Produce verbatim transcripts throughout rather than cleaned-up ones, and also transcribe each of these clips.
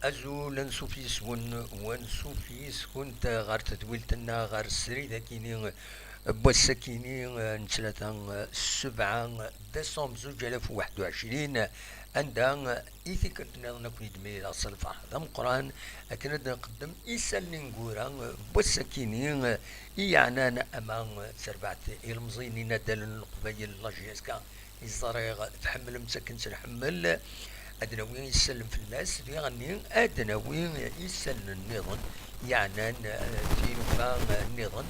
Azul, ansuf yes-wen u ansuf yes-kunt ɣer tedwilt-nneɣ ɣer srid akini n wass-akini n ttlata sebɛa décembre zuǧ alaf u waḥed u ɛecrin, anda i tikkelt nniḍen ad ken-id-mlileɣ s lferḥ d ameqqran akken ad d-nqeddem isallen ineggura n wass-akini i yeɛnan ama d terbaɛt ilemẓiyen inaddalen n Leqbayel, la J S K, i ẓriɣ tḥemmlem-tt akken tt-nḥemmel. Ad nawi isellen fell-as, diɣenni ad nawi isellen nniḍen yeɛnan, eh, tilufa, eh, nniḍen,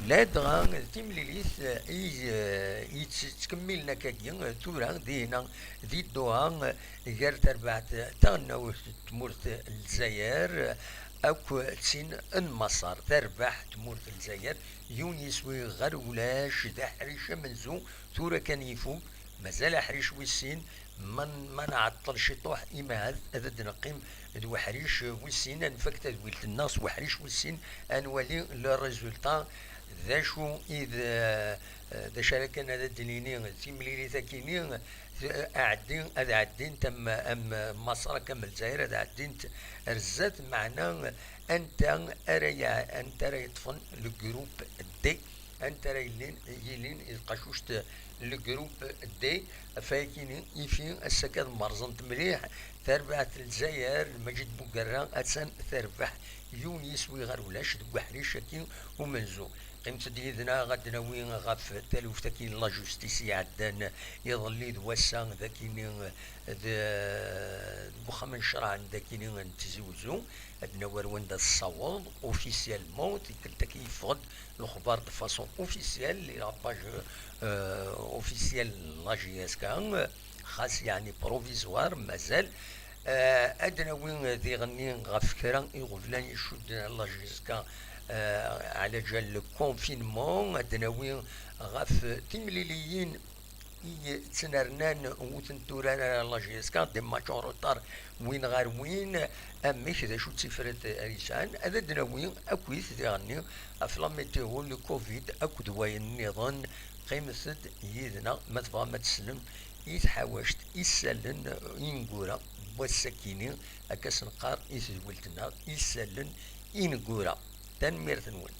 ladɣa d timlilit, eh, i, eh, yettkemmilen akkagi, eh, tura dihina di Dduha, eh, gar terbaɛt taɣelnawt n tmurt n Lezzayer akk d tin n Maṣer. Terbeḥ tmurt n Lezzayer yiwen yiswi ɣer ulac, d aḥric amenzu, tura kan ifuk, mazal aḥric wis sin, ma n-, ma nɛeṭṭel ciṭuḥ, imahat ad d-neqqim d weḥric wis sin, ad nfak tadwilt-nneɣ s weḥric wis sin, ad nwali le résultat, d acu i d, d acu ara kan ad d-nini, d timlilit akini, t-, aɛeddi, ad ɛeddint am, am Maṣer akka am Lezzayer, ad ɛeddint ar zdat, meɛna anta ara ya-, anta ara yeṭṭfen le groupe D? Anta ara yillin, yilin i tqacuct n le groupe D? Ɣef wayakini, ifi ass-agi ad merẓent mliḥ terbaɛt n Lezzayer, Lmajid Bugerra, attan terbeḥ yiwen yiswi ɣer ulac deg uḥric-agi umenzu. Qqimet-d yid-neɣ ad d-nawi ɣef taluft-agi n la justice iɛeddan iḍelli d wass-a d akini d, deg uxxam n ccreɛ n dakini n Tizi Wezzu. Ad d-nawi ar wanda tessaweḍ officiellement, tikkelt-agi yeffeɣ-d lexbar de façon officielle, i la page, euh, officielle n la J S K, xas yeɛni provisoire, mazal. Euh, ad d-nawi diɣenni ɣef kra iɣeblan icudden ar la J S K, euh, ɛla ǧal le confinement, ad d-nawi ɣef timliliyin i yettnernan, ur tent-turar ara la J S K, des matchs en retard, win ɣer win, amek, d acu d tifrat ara yesɛan, ad d-nawi akkit diɣenni ɣef la météo, le covid akked wayen nniḍen. Qqimet-d yid-neɣ ma tebɣam ad teslem i tḥawact, isallen ineggura n wass-akini, akka s-neqqar i tedwilt-nneɣ, isallen ineggura. Tanemmirt-nwen.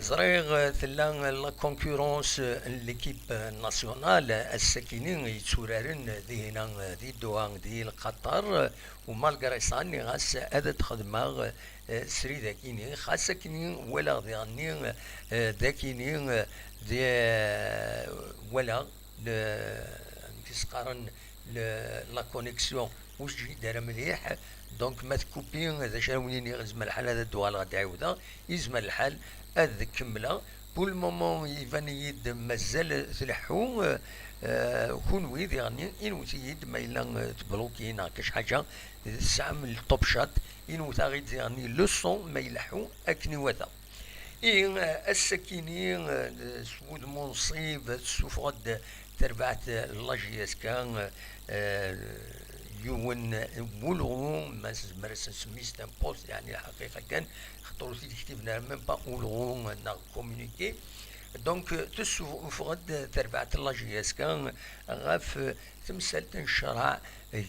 Ẓriɣ, eh, tella la concurrence, eh, n l'équipe nationale, eh, ass-akini yetturaren dihina, eh, di Doha, di Lqaṭer, eh, u malgré ça, nniɣ-as ad d-xedmeɣ, eh, srid akini, xas akini walaɣ diɣenni, eh, d akini, eh, d, eh, walaɣ, le, amek i s-qqaren, le, la connexion ur teǧhid ara mliḥ. Donc ma tkupi, d acu ara wen-iniɣ, yezmer lḥal ad d-uɣaleɣ ad d-ɛiwdeɣ, yezmer lḥal ad kemmleɣ. Pour le moment, iban-iyi-d mazal tleḥḥu, eh, kunwi diɣenni, inwet-iyi-d ma yella, eh, tebluki neɣ kac ḥaǧa, tesɛam le top chat, inwet-aɣ-id diɣenni le son ma ileḥḥu akken iwata. Ihi, eh, ass-akini, eh, s wudem unṣib, tessufeɣ-d terbaɛt, eh, la J S K, eh, yiwen n wulɣu, ma nezmer ad s-nsemmi c'est un post, yeɛni lḥaqiqa kan, xaṭer ur t-id-ktiben ara même pas ulɣu neɣ communiqué. Donc, eh, tessufeɣ-d terbaɛt la J S K ɣef, eh, temsalt n ccreɛ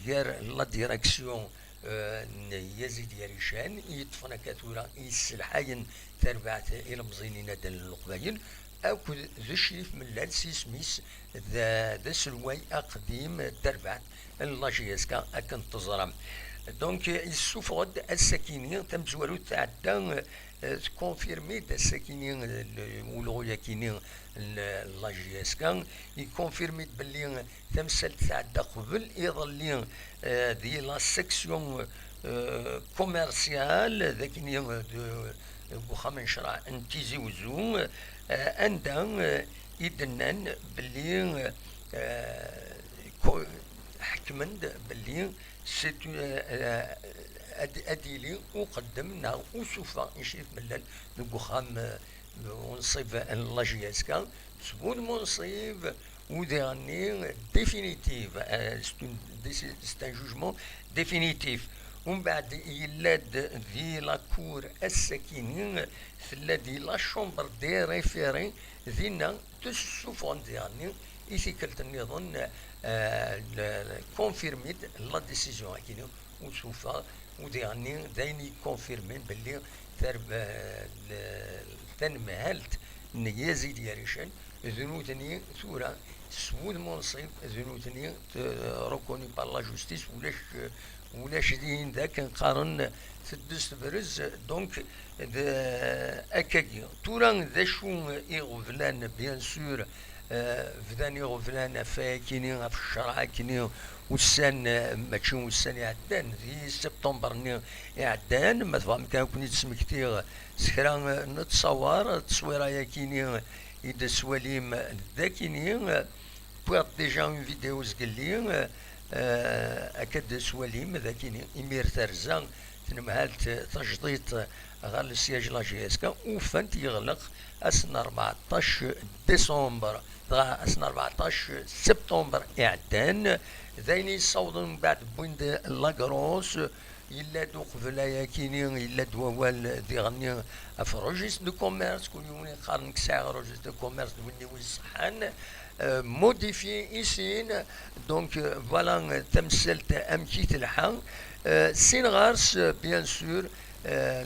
gar la direction, eh, n Yazid Yarican, i yeṭṭfen akka tura i yesselḥayen tarbaɛt ilemẓiyen inaddalen n Leqbayel, akked d Crif Mellal s yisem-is, d, d aselway aqdim n terbaɛt n la J S K akken teẓram. Donc, yessufeɣ-d ass-akini, tamezwarut tɛedda, eh, tkonfirmi-d ass-akini, eh, ulɣu-yakini n la J S K, ikonfirmi-d belli tamsalt tɛedda qbel iḍelli, eh, di la section, eh, commerciale, d akini, eh, de, deg uxxam n ccreɛ n Tizi Wezzu, eh, anda, eh, i d-nnan belli, eh, ko-, ḥekmen-d belli c'est, eh, eh, ad, ad yili uqeddem neɣ usuffeɣ n Crif Mellal deg uxxam, eh, unṣib n la J S K, s wudem unṣib, u diɣenni définitive, euh, c'est une déci- c'est un jugement définitif. Umbeɛd yella-d di la cour ass-akini, tella di la chambre des référés, dinna tessuffɣen diɣenni i tikkelt nniḍen, euh, le- le- confirmer la décision akini, u tsuffeɣ, u diɣenni d ayen i confirmen belli tar- euh, le- tanemhalt n Yazid Yaricen d nutni tura s wudem unṣib, d nutni, euh, reconnu par la justice, ulac, ulac din d akken qqaren teddez tebrez. Donc d akkagi. Tura d acu iɣeblan, bien sûr, euh, bdan iɣeblan ɣef wayakini, ɣef ccreɛ akini, ussan, euh, mačči ussan iɛeddan, di septembre-nni iɛeddan, ma tebɣam kan ad ken-id-smektiɣ s kra, euh, n ttṣawar, ttṣwira-yakini i d-teswalim d akini, euh, wwiɣ déjà une vidéo zgelli, euh, euh, akka d-teswalim d akini, imir terza tnemhalt tajdiṭ ɣer le siège la J S K, ufant yeɣleq ass n rbeɛṭac décembre, dɣa ass n rbeɛṭac septembre iɛeddan, d ayen yessawḍen mbeɛd wwin-d la grosse, yella-d uqbel ayakini, yella-d wawal diɣenni ɣef registre de commerce, kul yiwen yeqqaren nekk sɛiɣ registre de commerce d winni wis ṣeḥḥan, euh, modifié i sin. Donc, euh, voilà, euh, tamsalt amek i telḥa. Euh, sin ɣer-s, euh, bien sûr, euh,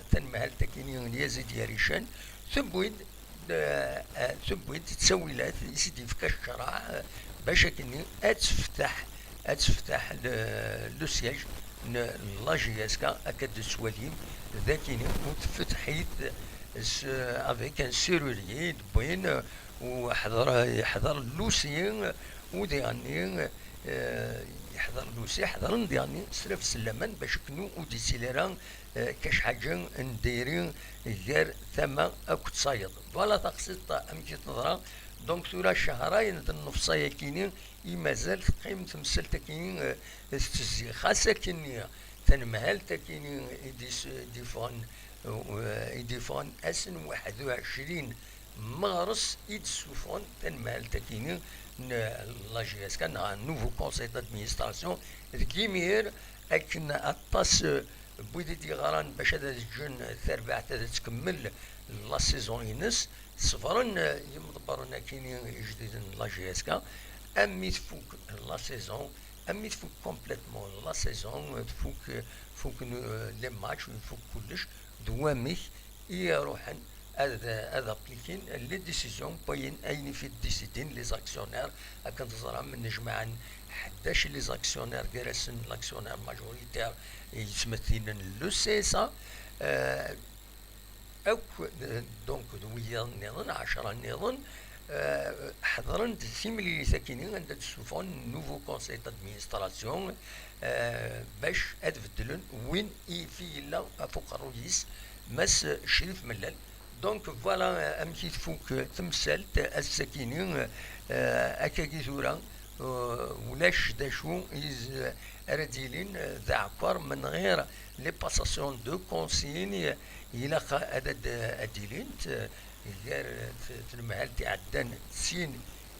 tanemhalt akini n Yazid Yaricen, tewwi-d, euh, euh, tewwi-d ttawilat i s-d-yefka ccreɛ, euh, bac akkenni ad tefteḥ, ad tefteḥ le, le siège n la J S K, akka d-tettwalim d akini, u tfetḥ-it s, avec un serrurier d-wwin, u ḥḍer, yeḥḍer Lusi, u diɣenni, eh, yeḥḍer Lusi, ḥḍren diɣenni s lafes n laman, bac akken ur d-yettili ara, eh, kac ḥaǧa n diri gar tama akked tayeḍ. Voilà taqsiṭ amek i teḍra. Donc tura cehrayen d nnefṣa-yakini i mazal teqqim temsalt-akini, eh, tettezzi. Xas akkenni tanemhalt-akini i d-is- i d-iffɣen, eh, i d-iffɣen ass n waḥed u ɛecrin meɣres i d-ssufɣen tanemhalt-akini n la J S K neɣ un nouveau conseil d'administration. Deg imir, akken aṭas, eh, n wid i d-yeɣran bac ad ǧǧen tarbaɛt ad tkemmel la saison-ines, ṣebren, eh, yimḍebbren akini ijdiden n la J S K, am mi tfuk la saison, am mi tfuk complètement la saison, eh, tfuk, eh, fuken, eh, les matchs, tfuk kullec, d wamek i iruḥen ad, ad applikin les décisions n wayen ayen i fi décidin les actionnaires. Akken teẓram, nnejmaɛen ḥdac les actionnaires, gar-asen l'actionnaire majoritaire yettmettilen le C S A, euh, akk, euh, donc d wiyaḍ nniḍen, ɛecra nniḍen, euh, ḥeḍren-d timlilit akini anda d-ssufɣen nouveau conseil d'administration, euh, bac ad beddlen win i fi yella ɣef uqerruy-is, Mass Crif Mellal. Donc voilà, euh, amek i tfuk, euh, temsalt, euh, ass-akini, euh, akkagi tura, euh, ulac d acu is- ara d-yilin, euh, d aɛekkeṛ, menɣir les passations de consigne, ilaq ad, ad, ad d-ilint, euh, gar, euh, t- tnemhalt iɛeddan d tin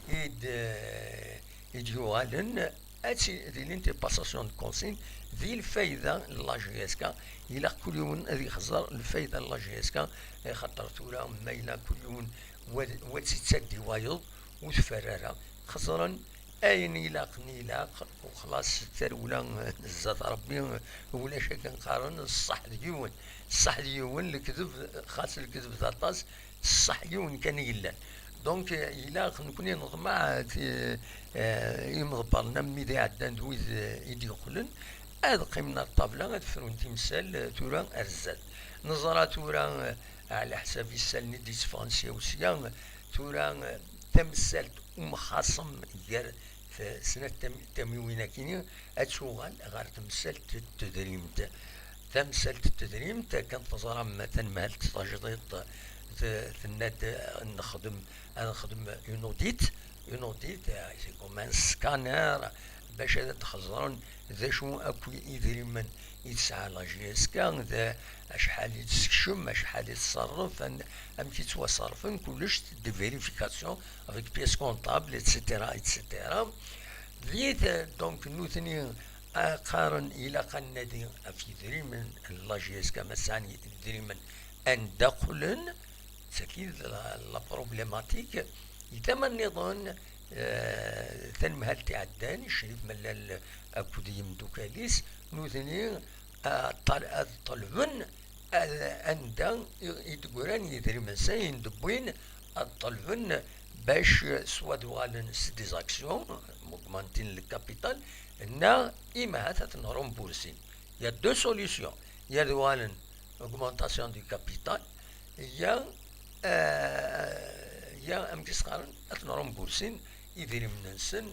i d- i d-yuɣalen, ad ti- d-ilint les passations de consigne. Di lfayda n la J S K, ilaq kul yiwen ad ixẓer lfayda n la J S K, axaṭer tura ma yella kul yiwen wa wa tt-ittaddi wayeḍ, ur tferr ara. Xeẓren ayen ilaqen ilaq, u xlaṣ, tarewla, eh, zdat Ṛebbi, eh, ulac akken qqaren ṣṣeḥ d yiwen. Ṣṣeḥ d yiwen, lekdeb, xas lekdeb d aṭas, ṣṣeḥ yiwen kan i yellan. Donc, eh, ilaq nekni neḍmeɛ, eh, ti- eh, imḍebbren am wid iɛeddan d wid, eh, i d-yeqqlen, ad qqimen ar ṭṭabla, ad frun timsal, eh, tura ar zdat. Neẓra tura, eh, ɛla ḥsab isallen i d-itteffɣen sya u sya, tura, eh, tamsalt umxaṣem gar t- snat tam- tamiwin-akini ad tuɣal ɣer temsalt n tedrimt. Tamsalt n tedrimt, akken teẓram, tanemhalt tajdiṭ t- tenna-d ad nexdem, ad nexdem une audit. Une audit, eh, c'est comme un scanner bac ad d-xeẓren d acu akk idrimen i tesɛa la J S K, d acḥal i d-tessekcem, acḥal i tṣerref, an-, amek i ttwaṣerrfen, kullec, des vérifications avec pièces comptables, et cetera, et cetera. Di t-, donc, nutni, a, qqaren ilaq ad nadi ɣef yidrimen n la J S K, ma sɛan idrimen anda qqlen, d tagi d la, la problématique. Di tama nniḍen, eh, tanemhalt iɛeddan, Crif Mellal akked yimdukal-is, nutni, a, ṭal-, ad ṭelben ad, anda i, i d-ggran yidrimen s ayen d-wwin, ad ṭelben bac, eh, soit ad uɣalen s des actions, m'augmentin le capital, neɣ imahat ad ten-remboursin. Il y a deux solutions. Ya ad uɣalen augmentation du capital, ya, eh, ya amek i s-qqaren, ad ten-remboursin idrimen-nsen,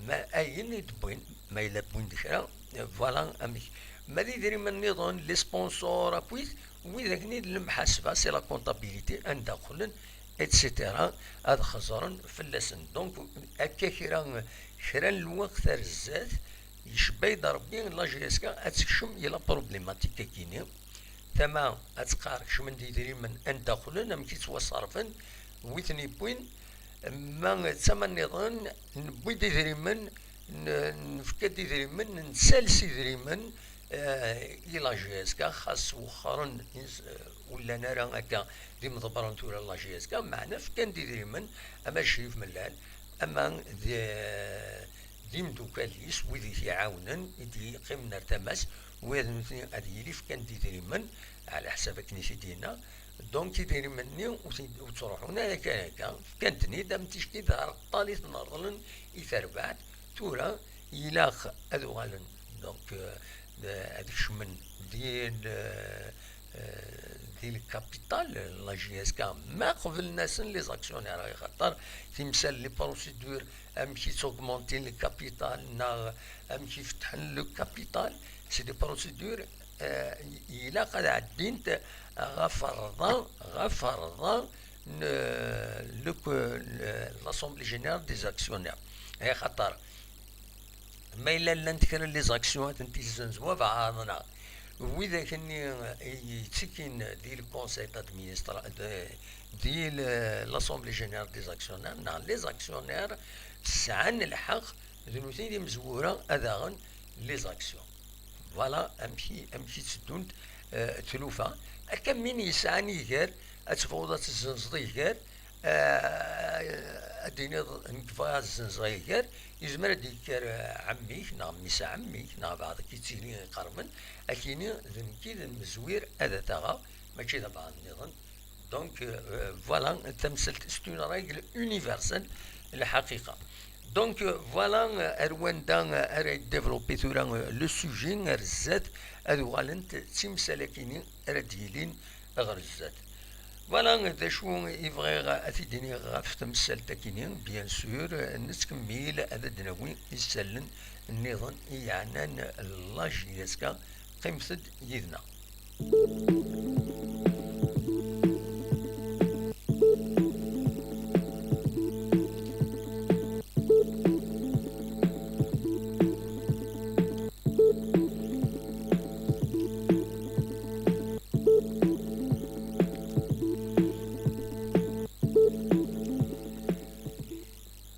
ma ayen i d-wwin, ma yella wwin-d kra, eh, voilà amek. Ma d idrimen nniḍen, les sponsors, akkit widak-nni d lemḥasba, c'est la comptabilité, anda qqlen, et cetera, ad xeẓren fell-asen. Donc, akka kra, kra n lweqt ar zdat, icebba-yi-d Rebbi, la J S K ad tekcem i la problématique-agi-nni. Tama ad teqqar kecmen-d idrimen anda qqlen, amek i ttwaṣerfen, wi ten-yewwin, ma d tama nniḍen, newwi-d idrimen, n-, nefka-d idrimen, nsals idrimen, eh, i la J S K, xas wexxren, ins-, eh, ur llan ara akka d imḍebbren tura n la J S K, meɛna fkan-d idrimen, ama d Crif Mellal, ama d, d imdukal-is, wid i t-iɛawnen, i d-yeqqimen ar tama-s, wid nutni ad yili fkan-d idrimen, ɛla ḥsab akken i t-id-yenna. Donc, idrimen-nni ur t-, ur ttruḥun ara kan akka, fkan-ten-id am ticki d areṭṭal i ten-reḍlen i terbaɛt. Tura, ilaq ad uɣalen, donc, euh, ad kecmen di l-, euh, di le capital, la J S K, ma qeblen-asen les actionnaires, axaṭer timsal, les procédures, amek i ttugmentin le capital, neɣ amek i fettḥen le capital, c'est des procédures, euh, ilaq ad ɛeddint ɣef rrḍa, ɣef rrḍa n, le, le, l'Assemblée Générale des Actionnaires. Axaṭer, ma yella llant kra n les actions ad tent-yessenz wabɛaḍ, neɣ widak-nni yettekkin di le conseil d'administra-, de, di le, l'Assemblée Générale des Actionnaires, neɣ les actionnaires sɛan lḥeqq d nutni d imezwura ad aɣen les actions. Voilà amek i, amek i tteddunt, eh, tlufa. Akka min yesɛan iger, ad tebɣuḍ ad tezzenzeḍ iger, eh, ad d-tiniḍ, "Nekk bɣiɣ ad zzenzeɣ iger", yezmer ad d-yekker, eh, ɛemmi-k, neɣ mmi-s ɛemmi-k, neɣ beɛḍ-ik yettili iqerben, ad k-yini, "D nekk i d lmezwir, ad t-aɣeɣ, mačči d abɛaḍ nniḍen." Donc, euh, voilà, tamsalt, c'est une règle universelle, lḥaqiqa. Donc, euh, voilà, euh, ar wanda, euh, ara yedévelopper tura, euh, le sujet, ar zdat, ad uɣalent d timsal-akini ara d-yilin ɣer zdat. Voilà, d acu i bɣiɣ ad t-id-iniɣ ɣef temsalt-akini, bien sûr, euh, nettkemmil ad d-nawi isallen nniḍen i yeɛnan la J S K, qqimet-d yid-neɣ.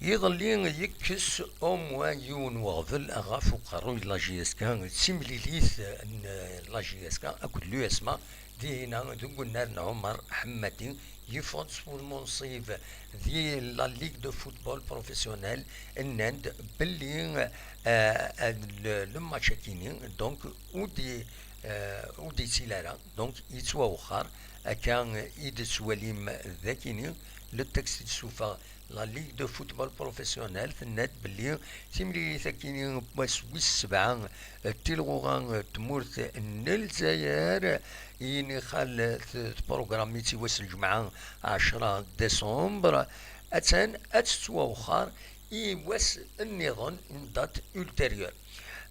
Iḍelli yekkes au moins yiwen weɣbel ɣef uqerruy n la J S K, d timlilit n la J S K akked l'U S M A, dihina deg unnar n Ɛumar Ḥemmadi, yeffeɣ-d s ulmunsib di la Ligue de Football Professionnel, nnan-d belli, euh, le, le match-akini, donc, ur d-, euh, ur d-yettili ara, donc, yettwawexxer, akka i d-tettwalim dakini, le texte i d-tessufeɣ la Ligue de Football Professionnel, tenna-d belli timlilit-akini n wass wis sebɛa, eh, tilɣuɣa, eh, n tmurt n Lezzayer, yini xal, eh, t-, tprogrammi-tt i wass n lǧemɛa ɛecra décembre, attan ad tettwawexxer i wass nniḍen, une date ultérieure.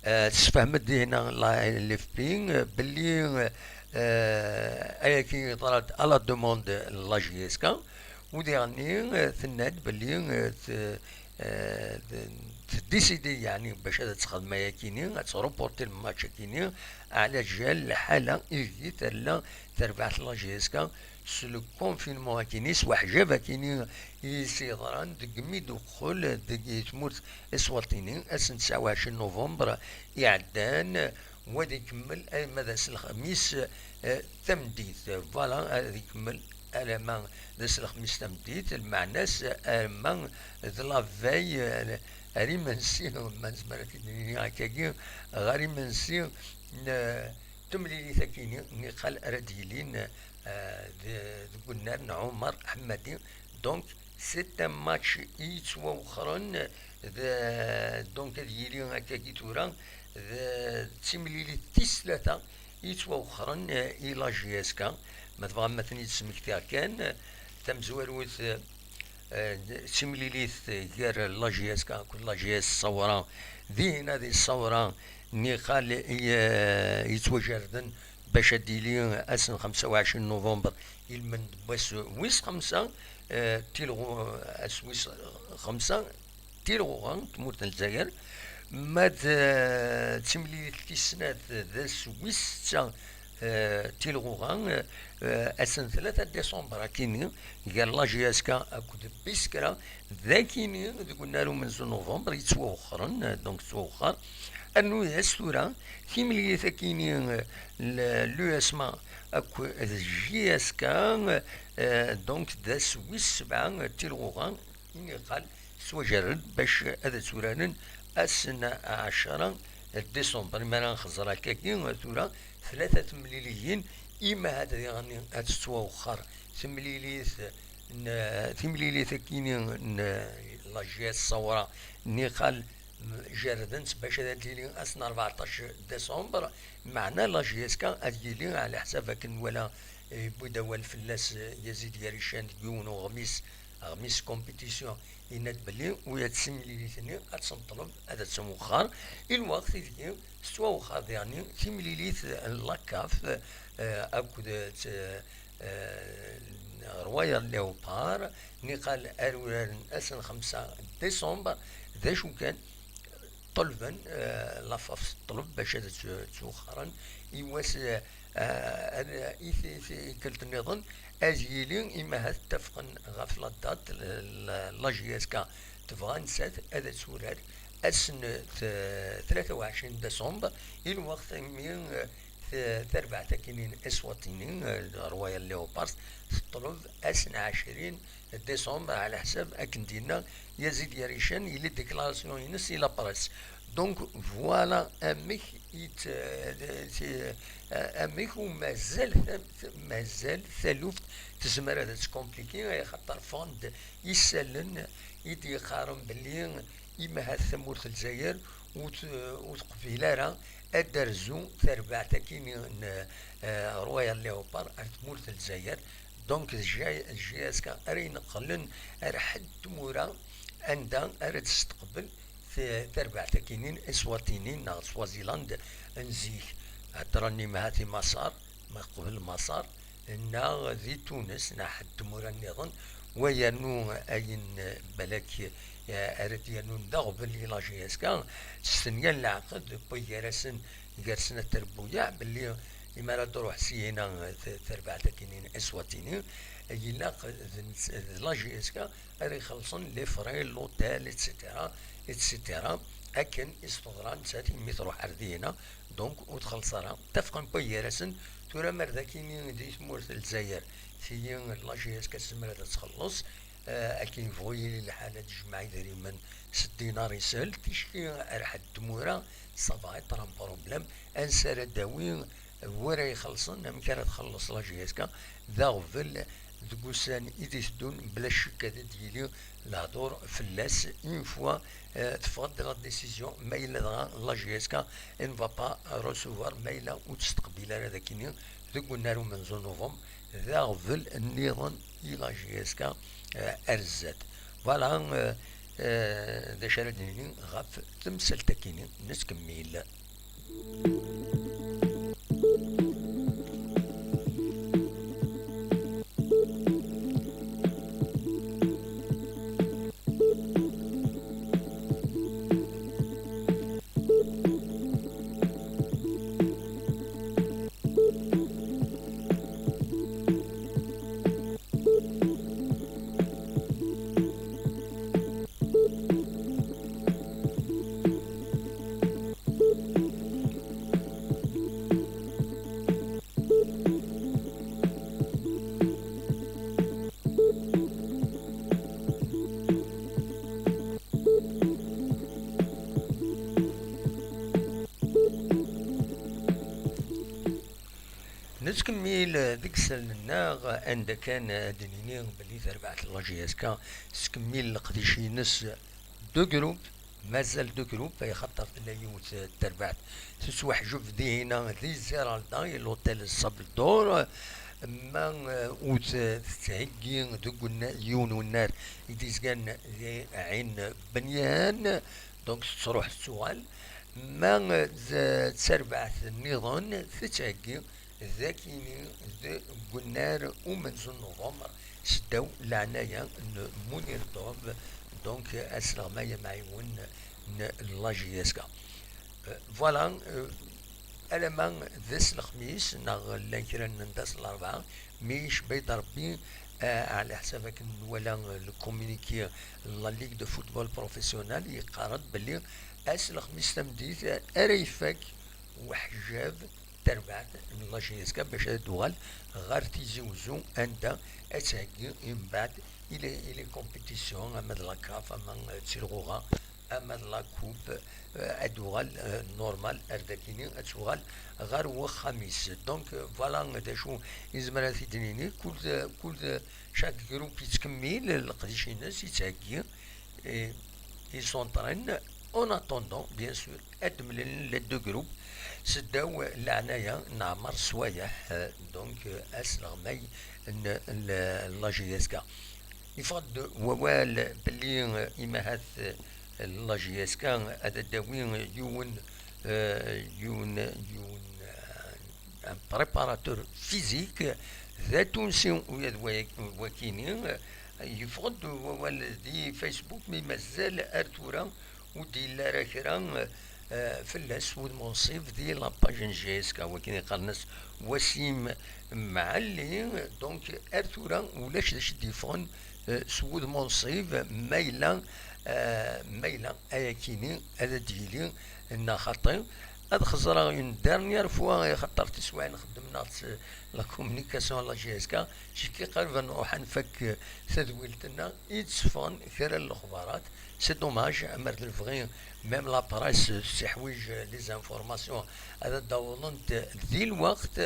Eh, tessefhem-d dihina la L F P, eh, belli, eh, ayagi yeḍra-d à la demande n la J S K, u diɣenni, eh, tenna-d belli, eh, t-, eh, d-, tdisidi, yeɛni, bac ad txedm ayakini, ad tṛuporti lmatch akini, ɛla jal lḥala ideg tella terbaɛt n la J S K s le confinement akini, s weḥjab akini i s-yeḍran deg mi d-uqqel deg tmurt Iswaṭini, ass n tesɛa u ɛecrin november iɛeddan, wa ad ikemmel arma d ass n lexmis, eh, tameddit. Voilà, ad ikemmel alamma d ass n lexmis tameddit, lmeɛna-s alamma d la veille, eh, ar imensi, ma nezmer ad t-id-nini akkagi, ɣer imensi n, eh, temlilit akini niqal ara d-yilin, eh, de-, deg unnar n Ɛumar Ḥemmadi. Donc, c'est un match i yettwawexxren, d-, donc ad yili akkagi tura, d-, d timlilit tis tlata i yettwawexxren, eh, i la J S K. Ma tebɣam ad ten-id-smektiɣ kan, eh, tamezwarut, eh, eh, d timlilit gar la J S K akked la J S Ṣawra, dinna di Ṣawra, niqal i, eh, yettwajerden bac ad d-yili ass n xemsa u ɛecrin november, ilmend n wass wis xemsa, eh, tilɣu-, ass wis xemsa, tilɣuɣa n tmurt n Lezzayer. Ma d, eh, timlilit tis snat d ass wis setta, eh, tilɣuɣa, eh, ass n tlata décembre akini, gar la J S K akked Biskra, d akini deg unnar umenzu novembre yettwawexxren, eh, donc tettwawexxer. Rnu-yas tura timlilit akini, eh, l-, l'U S M A akked J S K, eh, donc d ass wis sebɛa, eh, tilɣuɣa, i niqal tettwajerred bac ad tturaren ass n ɛecra décembre. Mi ara nxeẓẓer akkagi tura tlata temliliyin, ima ad diɣen ad tettwawexxer temlilit n, timlilit akini n la J S Ṣawra, niqal jerden-tt bac ad tili ass n rbeɛṭac décembre, meɛna la J S K ad yili ɛla ḥsab akken nwala, eh, yewwi-d awal fell-as, eh, Yazid Yarican deg yiwen uɣmis, aɣmis compétition, yenna-d belli ula d timlilit-nni ad tt-neṭleb, ad tt-nwexxer i lweqt ideg tettwawexxer diɣen timlilit n la CAF, eh, akked, eh, eh, Royal Leopard, niqal ar uraren ass n xemsa décembre. D acu kan, ṭelben, eh, la FAF teṭleb bac ad tt-, ttwexxren i wass, eh, eh, i t-, i tikkelt nniḍen, ad yili, ima ahat ttafqen ɣef la date, l-, l-, la J S K tebɣa nettat ad turar ass n t-, tlata u ɛecrin décembre, i lweqt imi, eh, t-, tarbaɛt akinin Eswatini, eh, Royal Leopards, teṭleb ass n ɛecrin décembre, ɛla ḥsab akken d-yenna Yazid Yarican, yella déclaration-ines i la presse. Donc, voilà amek i t-, t-, amek u mazal ta-, mazal taluft tezmer ad tt-compliquer, axaṭer ffɣen-d isallen i d-yeqqaren belli ima ahat tamurt n Lezzayer ur t-, ur teqbil ara ad d-terzu tarbaɛt akkin n, eh, Royal Leopard ar tmurt n Lezzayer. Donc, d J-, J S K ara ineqlen ar ḥedd n tmura anda ara d-testeqbel t-, tarbaɛt akkin n Eswatini neɣ Swaziland n zik. Heddren imahat i Maṣer, ma qbel Maṣer, neɣ di Tunes, neɣ ḥedd n tmura nniḍen, wa yernu ayen, eh, balak, eh, ara d-yernun d aɣbel i la J S K, s tenya n leɛqed n waygar-asen, gar-sen At Trebbuyaɛ, belli imi ara d-truḥ syin, eh, t-, terbaɛt akkin n Eswatini, ilaq d nett-, d la J S K ara ixellṣen les frais, l'hôtel, et cetera, et cetera. Akken i s-teḍra nettat imi truḥ ar dihina, donc ur txelleṣ ara. Ttafqen waygar-asen, tura ma d akkin di tmurt n Lezzayer, tigi la J S K tezmer ad txelleṣ, eh, akken yebɣu yili lḥal ad tejmeɛ idrimen s ddinar isel, ticki ar ḥedd n tmura, ça va être un problème, ansi ara d-tawi, wara ixellṣen, amek ara txelleṣ la J S K, d aɣbel deg ussan i d-iteddun, bla ccek ad d-yili lehdur fell-as, une fois, euh, teffeɣ-d la décision, ma yella dɣa la J S K ne va pas recevoir, ma yella ur testeqbil ara d akkin deg unnar umenzu n novembre, d aɣbel nniḍen i la J S K, euh, ar zdat. Voilà, euh, euh, d acu ara d-nini ɣef temsalt-akini, nettkemmil. Nettkemmil deg isallen-nneɣ, anda kan ad d-nini belli tarbaɛt n la J S K tettkemmil leqdic-ines de groupe, mazal de groupe, ay xaṭer tella yiwet n terbaɛt tettwaḥjeb dihina di Zeralda, i l'hôtel Sable d'Or, ma, eh, ur t-, tettheggi deg unna-, yiwen unnar i d-izgan di Ɛin Benyan, donc tettruḥ tettuɣal, ma, eh, d, d tarbaɛt nniḍen tettheggi d akini deg unnar umenzu n November, seddaw leɛnaya n Munir Dov, donc asleɣmay amɛiwen n la J S K. Euh, voilà, euh, alamma d ass lexmis, neɣ llan kra n d ass n larebɛa, mi icebba-d Rebbi, euh, ɛla ḥsab akken nwala le communiqué n la Ligue de Football Professionnel, yeqqar-d belli ass lexmis tameddit ara ifak weḥjab tarbaɛt n la J S K bac ad d-tuɣal ɣer Tizi Uzzu, anda ad theggi mbeɛd i les, i les compétitions, ama d la CAF, ama d tilɣuɣa, ama d la coupe, euh, ad d-tuɣal, euh, normal, ar dakini ad tuɣal ɣer wexxam-is. Donc, euh, voilà d acu izmer ad t-id-nini, kul, kul, chaque groupe yettkemmil leqdic-ines, yettheggi, et ils s'entraînent en attendant, bien sûr, ad d-mlalen les deux groupes, seddaw leɛnaya n Ɛmer Swayeḥ, euh, donc, euh, asleɣmay n, n la J S K. Yeffeɣ-d wawal belli, euh, imahat, euh, la J S K ad d-tawi yiwen, euh, yiwen, yiwen, euh, un préparateur physique d atunsi, ula d wa-, wakini, yeffeɣ-d wawal di Facebook, mi mazal ar tura ur d-yelli ara kra, eh, fell-as wudem unṣib di la page n J S K, wakin yeqqaren-as Wasim Mɛelli. Donc ar tura ulac d acu d-yeffɣen, eh, s wudem unṣib, ma yella, eh, ma yella ayakini ad d-yili neɣ xaṭi. Ad xeẓreɣ une dernière fois, axaṭer tiswiɛin xeddmen-aɣ-tt la communication à la J S K, cikki qrib ad nruḥ ad nfak, eh, tadwilt-nneɣ i d-seffɣen kra n lexbarat. C'est dommage, amer d lebɣi, même la presse, eh, teḥwij, eh, les informations, ad d-awḍent di lweqt,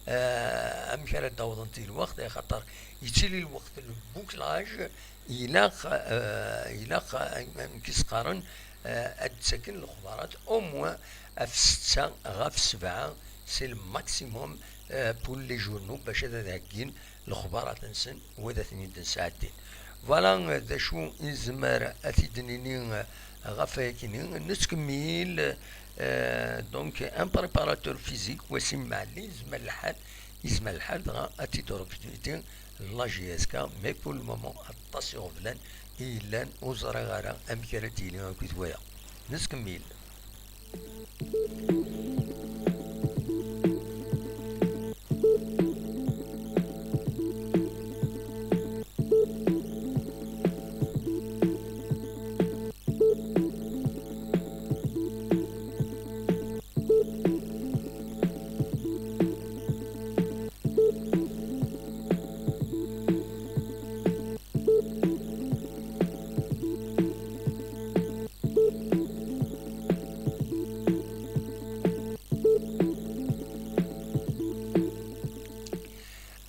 eh, amek ara d-awḍent di lweqt, axaṭer yettili lweqt n bouclage, ilaq, eh, ilaq, eh, amek i s-qqaren, eh, ad d-ttaken lexbarat au moins ɣef setta, ɣef sebɛa, c'est le maximum, eh, pour les journaux, bac ad, ad heggin lexbarat-nsen u ad ten-id-nesɛeddin. Voilà, eh, d acu i nezmer ad t-id-nini, eh, ɣef wayakini. Nettkemmil, eh, donc un préparateur physique, Wasim Mɛelli, yezmer lḥal, yezmer lḥal dɣa ad t-id-recruter la J S K, mais pour le moment aṭas iɣeblan i yellan, ur ẓriɣ ara amek ara d-yili akked waya. Nettkemmil.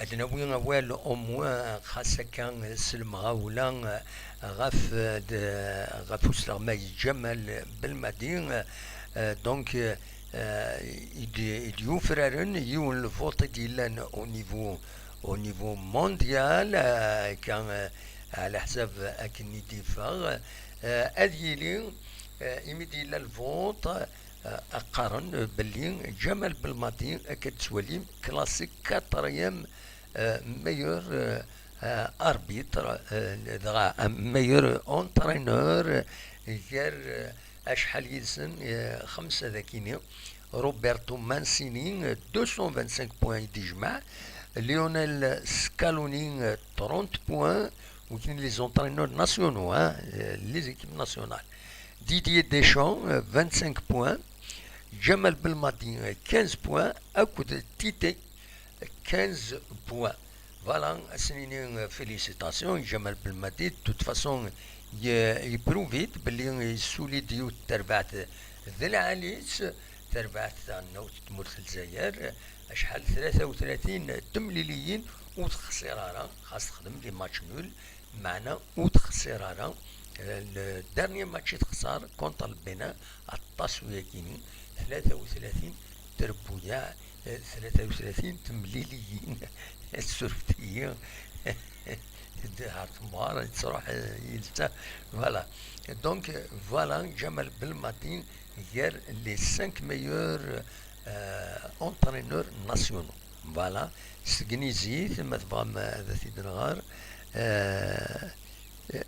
Ad nawi awal au moins, xas akka s lemɣawla, ɣef, ɣef usleɣmay Ǧamal Belmadi, euh, donc, euh, i d-, i d-yufraren yiwen n lvuṭ i d-yellan au niveau, au niveau mondial, euh, akka, euh, ɛla ḥsab akken i d-yeffeɣ, euh, ad yili, euh, imi d-yella lvuṭ, euh, qqaren, euh, belli Ǧamal Belmadi, akka d-tettwalim, classé quatrième, euh, meilleur, euh, euh, arbitre, euh, dɣa, euh, meilleur entraîneur, euh, gar, euh, acḥal yid-sen, euh, xemsa dakini, Roberto Mancini, euh, deux cent vingt-cinq points i d-yejmeɛ, Lionel Scaloni, euh, trente points, ou bien les entraîneurs nationaux, hein, euh, les équipes nationales. Didier Deschamps, euh, vingt-cinq points, Ǧamal Belmadi, euh, quinze points, akked Tite, quinze points. Voilà, ad s-nini, euh, félicitations i Ǧamal Belmadi. De toute façon, ye-, yeprouve-d belli yessuli-d yiwet n terbaɛt d lɛali-tt, tarbaɛt taɣelnawt n tmurt n Lezzayer, acḥal, tlata u tlatin n temliliyin, ur texsir ara, xas texdem des matchs nuls, meɛna ur texsir ara. Le dernier match i texsar contre le Bénin, aṭas uyagi-nni, tlata u tlatin trebbuyaɛ, eh, tlata u tlatin temliliyin. Surfet-iyi. Ar temɣer, tettruḥ, eh, yelsa. Voilà. Donc, euh, voilà, Ǧamal Belmadi, gar les cinq meilleurs, euh, entraîneurs nationaux. Voilà. S tegnizit, ma tebɣam ad t-id-nɣer, euh,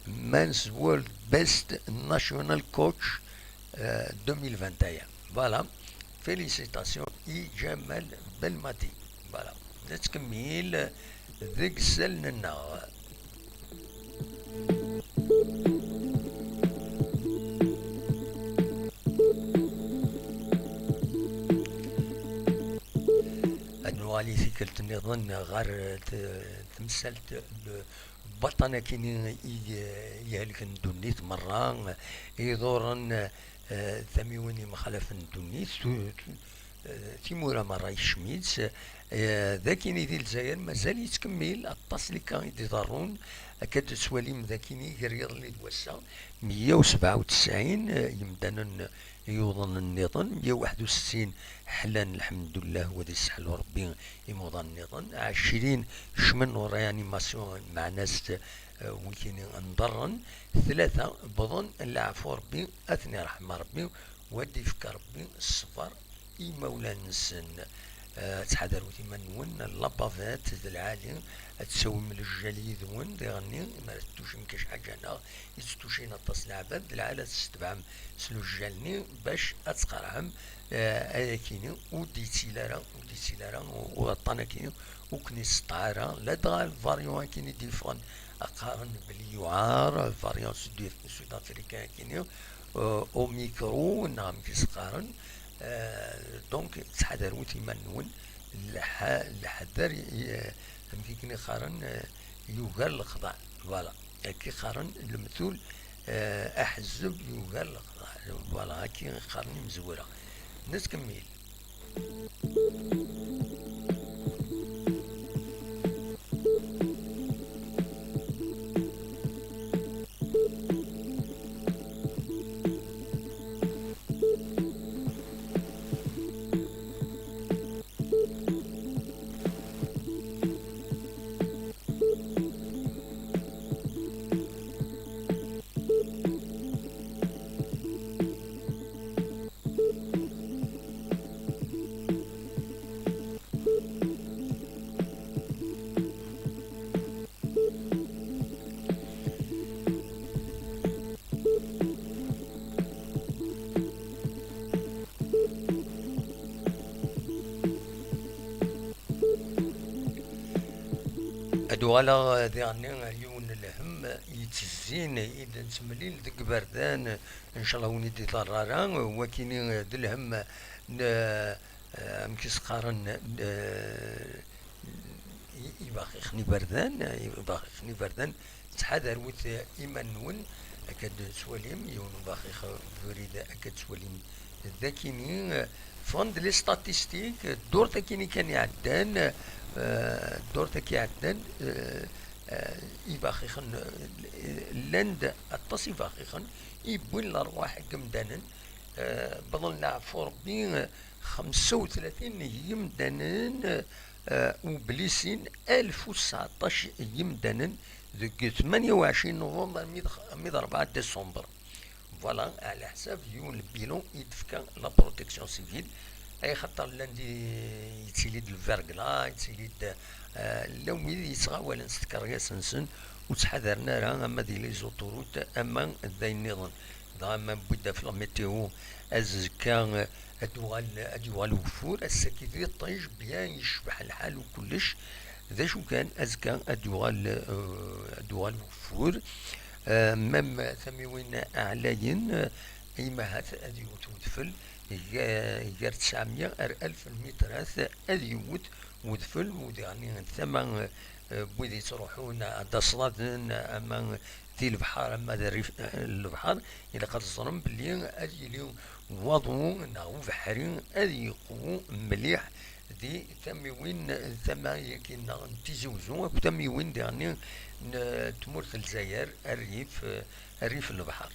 Men's World Best National Coach, euh, deux mille vingt et un. Voilà. Félicitations i Ǧamal Belmadi. Voilà. Nettkemmil deg isallen-nneɣ. Ad nuɣal i tikkelt nniḍen ɣer t-, temsalt n baṭan akini i, i ihelken ddunit merra, iḍurren, eh, tamiwin imxalafen n ddunit, tu-, tu-, eh, timura merra ikcem-itt. Eh, d akini di Lezzayer mazal yettkemmil, aṭas lika i d-iḍerrun. Akka d-tettwalim d akini gar yiḍelli d wass-a, meyya u sebɛa u tesɛin, eh, yemdanen yuḍen nniḍen, meyya u waḥed u settin ḥlan, lḥemdullah, wa d isseḥlu Rebbi imuḍan nniḍen, ɛecrin kecmen en réanimation, meɛna-s, eh, wikini nḍerren, tlata wwḍen, leɛfu Rebbi, ad ten-iṛḥem Rebbi, wa d-ifk Rebbi ṣṣber i imawlan-nsen. Eh, ttḥadarut iman-nwen, la bavette d lɛali, ad tawim lejjal yid-wen, diɣenni, ma tettucim kac ḥaǧa neɣ yetttucin aṭas n leɛbad, d lɛali ad tessetbeɛem s lejjal-nni bac ad tqerɛem, eh, ayakini ur d-yettili ara, ur d-yettili ara u-, uɣeṭṭan akini ur ken-iseṭṭeɛ ara, ladɣa lvaryan akini d-yeffɣen qqaren belli yuɛer, lvaryan sud-, sud-africain akini, eh, Omicron, neɣ amek i s-qqaren, eh, donc ttḥadarut iman-nwen, lḥ-, leḥder, eh, amek i ken-iqqaren, eh, yugar leqḍeɛ. Voilà. Akka i qqaren lemtul, eh, aḥezzeb yugar leqḍeɛ. Voilà, akka i qqaren imezwura. Nettkemmil. Ad uɣaleɣ, eh, diɣenni, eh, yiwen n lhemm yettezzin i d-nettemlil deg iberdan, ncallah ur wen-id-iḍerr ara, eh, wakini, eh, d lhemm n, eh, amek i s-qqaren, eh, i-, ibaxixen iberdan, eh, ibaxixen iberdan, ttḥadarwet, eh, iman-nwen, akka d-tettwalim, yiwen ubaxix, eh, ubrid, akka d-tettwalim, d akini, eh, ffɣen-d les statistiques, eh, ddurt akini kan iɛeddan, eh, ddurt akk iɛeddan, eh, eh, ibaxixen, eh, llan-d aṭas ibaxixen i yewwin lerwaḥ n yemdanen, eh, wwḍen leɛfu Rebbi, eh, xemsa u tlatin n yimdanen, eh, u blisin alef u tseɛṭac n yimdanen deg tmanya u ɛecrin novembre mi d, mi d rebɛa décembre. Voilà, ɛla ḥsab yiwen n lbilan i d-tefka la protection civile, ay xaṭer llan-d i-, yettili-d lverglas, yettili-d, eh, llan wid yettɣawalen s tkeryas-nsen, ur ttḥadaren ara ama di les autoroutes, ama d ayen nniḍen. Dɣa ma newwi-d ɣef la météo, azekka, eh, ad d-uɣal, ad d-yuɣal ugeffur, ass-agi d iṭij, bien yecbeḥ lḥal u kullec. D acu kan, azekka ad d-yuɣal, eh, ad d-yuɣal ugeffur. Eh, même tamiwin ɛlayen, eh, imahat ad yewwet udfel, ga-, gar tesɛemya ar alef n lmitrat ad yewwet udfel, u diɣenni tama, eh, n wid yettruḥun ad d-aṣḍaden, ama di lebḥer ama d rrif n lebḥer, ilaq ad teẓrem belli ad yili waḍu neɣ ubeḥri ad yeqwu mliḥ di tamiwin, tama-agi-nneɣ n Tizi Uzzu akked tamiwin diɣen n tmurt n Lezzayer, rrif, rrif n lebḥer.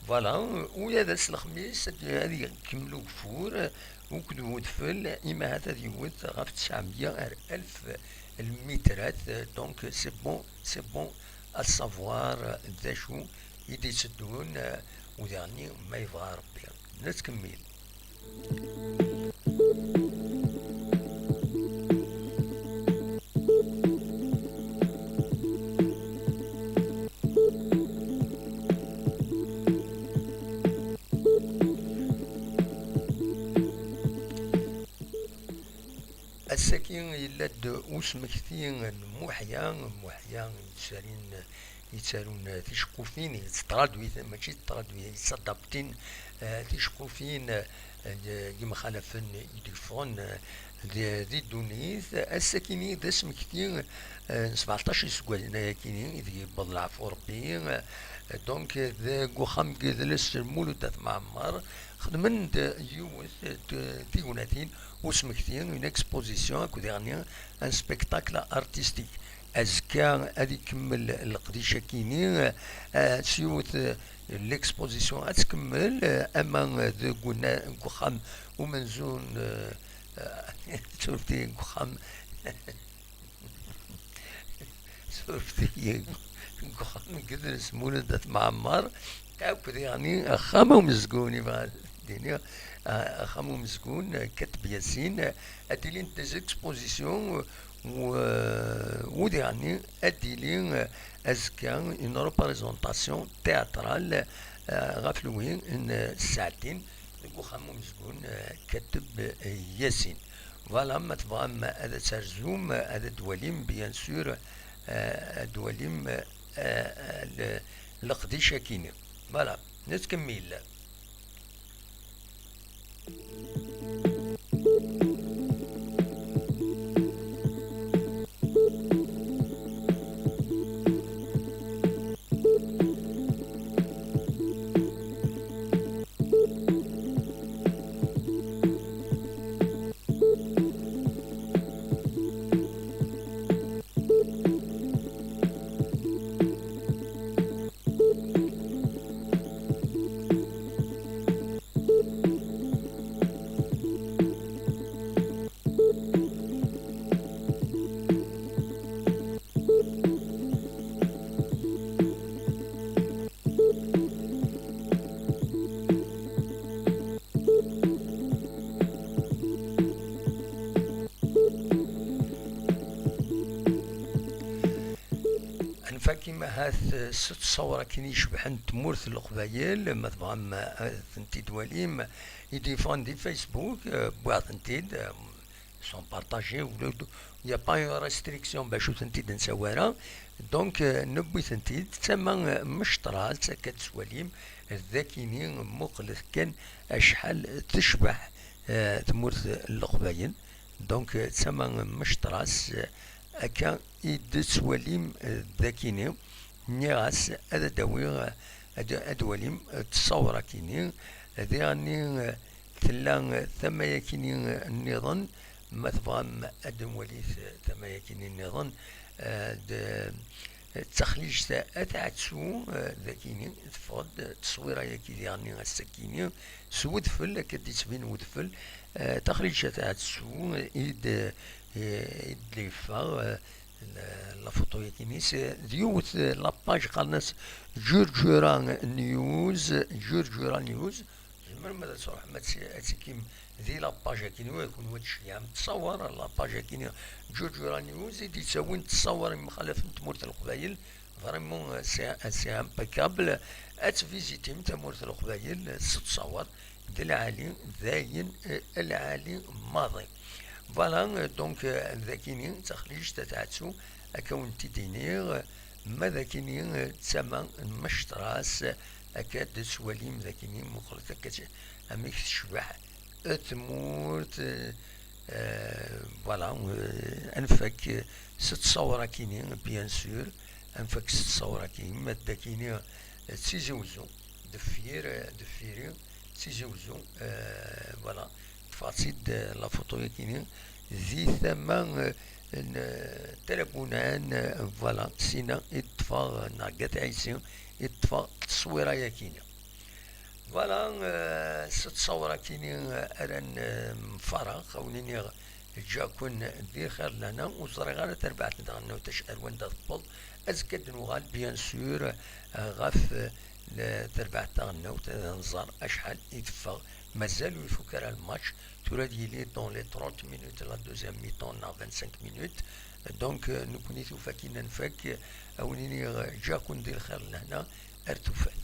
Voilà, ula d ass n lexmis ad, ad ikemmel ugeffur akked wedfel, imi ahat ad yewwet ɣef tesɛemya ar alef lmitrat, donc c'est bon, c'est bon à savoir d acu i d-itteddun, u diɣen ma yebɣa Rebbi. Nettkemmil. Ass-agi yella-d usmekti n Muḥya, Muḥya yettarin, yettarun ticeqqufin, yetttraduit, mačči yetttraduit, yettadaptin, eh, ticeqqufin, eh, yemxalafen i d-yeffɣen, eh, di, di ddunit. Ass-akini d asmekti, eh, n sbeɛṭac iseggasen ayakini, ideg yewweḍ leɛfu Rebbi, eh, donc, deg uxxam n yidles Lmulud At Mɛemmer, xedmen-d yiwet n t-, tignatin, usmekti, une exposition, akked diɣen un spectacle artistique. Azekka ad ikemmel leqdic-akini, eh, s yiwet, eh, l'exposition ad tkemmel, eh, ama deg una-, deg uxxam umenzu n, eh, eh, surti deg uxxam, surti deg uxxam n yidles Lmulud At Mɛemmer, akked diɣen axxam umezgun, ibɣa ad d-iniɣ, eh, axxam umezgun, eh, Kateb Yasin, eh, ad d-ilint des expositions, eh, u, u diɣen ad d-tili, eh, azekka une représentation théâtrale, eh, ɣef lwi n, eh, ssaɛtin deg uxxam umezgun, eh, Kateb, eh, Yasin. Voilà, ma tebɣam ad terzum, ad d-twalim, bien sûr, eh, ad d-twalim, eh, eh, le-, leqdic-akini. Voilà, nettkemmil. Ad nfak imahat s ttṣawra akken icebḥen n tmurt n Leqbayel, ma tebɣam ad tent-id-twalim, i d-yeffɣen di Facebook, eh, wwiɣ-tent-id, eh, sont partagées, ula d-, il n'y a pas une restriction bac ur tent-id-nsawi ara. Donc, eh, newwi-tent-id, d tama, eh, mecṭra, d takka d-twalim, d akini, muqlet kan acḥal tecbeḥ, eh, tmurt n Leqbayel. Donc, eh, d tama mecṭra-s, eh, akka i d-tettwalim, eh, d akini. Nniɣ-as ad d-awiɣ, eh, ad, ad d-twalim, eh, ttṣawra akini. Diɣenni, eh, tella, eh, tama-yakini, eh, nniḍen. Ma tebɣam ad d-nwalit, eh, tama-yakini nniḍen, eh, d, eh, d taxliǧt At Ɛettu, eh, d akini, teffeɣ-d, eh, tteswira-yaki diɣenni ass-akini, s wedfel, akka d-ittbin wedfel, eh, taxliǧt At Ɛettu, eh, i d, eh, i d-yeffeɣ, eh, la, la photo-yakini, s, d yiwet, eh, la page qqaren-as Ǧurǧura News, Ǧurǧura News, tzemrem ad truḥem ad tt-, ad tikim di la page-akini, wa kunwi ad tceyyɛem ttṣawar, la page-akini Ǧurǧura News, i d-yettawin ttṣawar imxalafen n tmurt n Leqbayel, vraiment, euh, c'est, c'est impeccable. Ad tvizitim tamurt n Leqbayel s ttṣawar, d lɛali, d ayen, euh, lɛali maḍi. Voilà, euh, donc, euh, d akini, d taxliǧt At Ɛettu, akka wen-t-id-iniɣ, ma d akini, euh, d tama n Mectras, akka d-tettwalim d akini, muqlet akka, amek tecbeḥ, euh, tmurt, euh, euh, voilà, euh, ad nfak, euh, s ttṣawra akini, bien sûr, ad nfak s ttṣawra-agi, ma d akini d Tizi Uzzu, deffir, deffir-i d Tizi Uzzu, euh, voilà, ṭṭfeɣ-tt-id, euh, la photo-yagi-ni, di tama, euh, n, euh, Talabunan, euh, voilà, sina i d-ṭṭfeɣ, neɣ At Ɛisi, i d-ṭṭfeɣ tteswira-yagi-ni. Voilà, euh, s ttṣawra-agi-ni, euh, ara n-, euh, mfareɣ, a wen-iniɣ ǧǧiɣ-ken di lxir d lehna, ur ẓriɣ ara tarbaɛt n tɣennawt acu ar wanda tewweḍ. Azekka ad d-nuɣal, bien sûr, euh, ɣef, euh, le-, tarbaɛt taɣennawt, ad nẓer acḥal i teffeɣ. Mazal ur ifuk ara lmatch, tura ad yili dans les trente minutes la deuxième mi-temps neɣ vingt-cinq minutes. Donc, euh, nekkni tufa-k-in ad nfak, a wen-iniɣ, euh, ǧǧiɣ-ken di lxir d lehna, ar tufat.